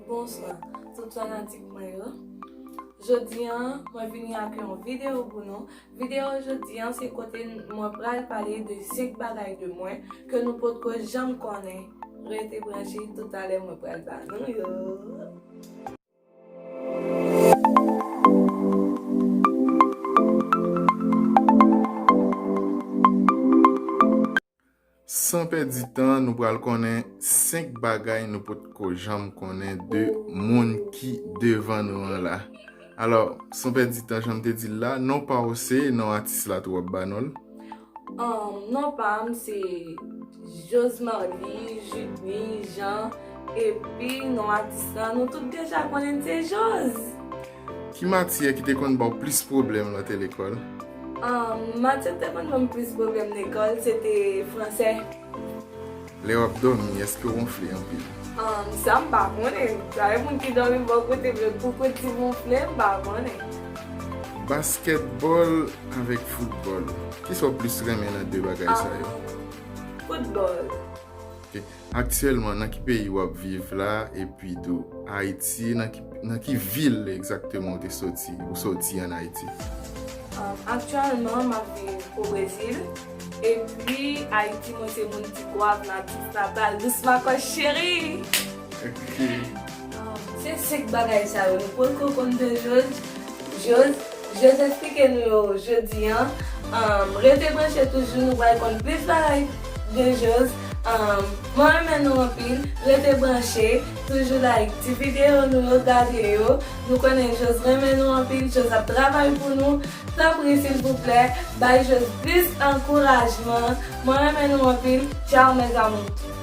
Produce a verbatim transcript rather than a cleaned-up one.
Bonswa, tout fanatik mwen yo. Jodi a, mwen vini ak yon videyo pou nou. Videyo jodi a, se kote mwen pral pale de senk bagay de mwen ke nou potko janm konnen. Rete branche, toutalè mwen pral ba nou yo. San pèdi tan, nou pral konnen senk bagay nou potko janm konnen de moun ki devan nou an la. Alò, san pèdi tan, jan m te di l la, non pa w se non atis la tou w ap ba non l. Um, non pa m se Josmarly, Judny, Jean, epi non atis la, nou tout deja konnen se Joz. Ki matyè ki te konn ba w plis pwoblèm lè w te lekòl? Um, matyè ki te konn ba m plis pwoblèm lekòl, se te fransè. Lè w ap dòmi, èske w wonfle anpil? Um, sa m pa konnen. Sa e moun ki dòmi bò kote m yo, pou kote m wonfle, m pa konnen. Baskètbòl avèk foutbòl. Kisa w plis renmen nan de bagay sa yo? Um, foutbòl. Ok. Aktyèlman, nan ki peyi w ap viv la? Epi tou, Ayiti, nan ki, nan ki vil egzakteman ou te soti, ou soti ann Ayiti? Um, aktyèlman, m ap viv o Brezil. Epi, Ayiti, mwen se moun Ti Gwav, natif natal, dous makòch cheri. Ok. Um, se senk bagay sa yo nou potko konn de Joz. Joz, Joz eksplike nou yo jodi a. Um, rete branche toujou, nou pral konn plis bagay de Joz. Um, mwen renmen nou anpil, rete branche, toujou like ti videyo nou yo, gade yo. Nou konnen Joz renmen nou anpil, Joz ap travay pou nou. Tanpri, silvouplè, bay Joz plis ankourajman. Mwen renmen nou anpil. Tchao, mes amours.